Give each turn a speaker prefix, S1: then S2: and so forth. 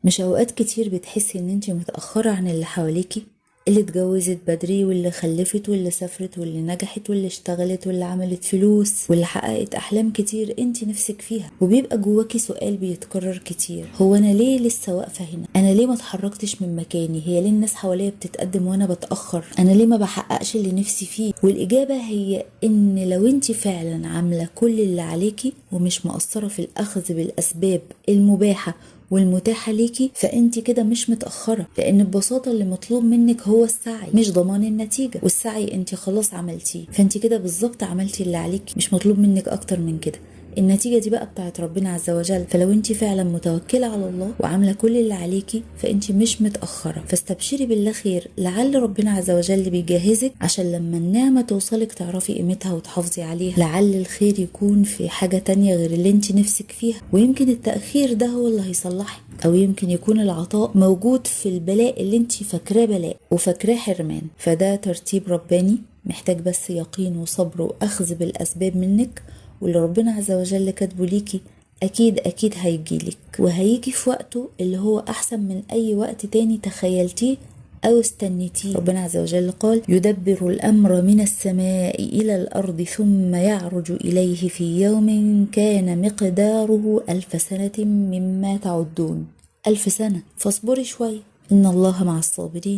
S1: مش أوقات كتير بتحسي إن انتي متأخرة عن اللي حواليكي، اللي اتجوزت بدري واللي خلفت واللي سافرت واللي نجحت واللي اشتغلت واللي عملت فلوس واللي حققت أحلام كتير انتي نفسك فيها، وبيبقى جواكي سؤال بيتكرر كتير: هو أنا ليه لسه واقفة هنا؟ أنا ليه ما اتحركتش من مكاني؟ هي ليه الناس حواليا بتتقدم وأنا بتأخر؟ أنا ليه ما بحققش اللي نفسي فيه؟ والإجابة هي إن لو انتي فعلا عاملة كل اللي عليكي ومش مقصرة في الأخذ بالأسباب المباحة والمتاحة ليكي، فانت كده مش متأخرة، لان ببساطة اللي مطلوب منك هو السعي مش ضمان النتيجة، والسعي انت خلاص عملتيه، فانت كده بالظبط عملتي اللي عليكي، مش مطلوب منك اكتر من كده. النتيجة دي بقى بتاعت ربنا عز وجل، فلو انت فعلا متوكلة على الله وعاملة كل اللي عليكي فانت مش متأخرة، فاستبشري بالله خير، لعل ربنا عز وجل بيجهزك عشان لما النعمة توصلك تعرفي قيمتها وتحافظي عليها، لعل الخير يكون في حاجة تانية غير اللي انت نفسك فيها، ويمكن التأخير ده هو اللي هيصلحك، او يمكن يكون العطاء موجود في البلاء اللي انت فاكراه بلاء وفاكراه حرمان. فده ترتيب رباني محتاج بس يقين وصبر وأخذ بالأسباب منك، واللي ربنا عز وجل كاتبه ليكي أكيد أكيد هيجيلك، وهيجي في وقته اللي هو أحسن من أي وقت تاني تخيلتيه أو استنيتيه. ربنا عز وجل قال: يدبر الأمر من السماء إلى الأرض ثم يعرج إليه في يوم كان مقداره 1000 سنة مما تعدون. 1000 سنة، فاصبري شوية، إن الله مع الصابرين.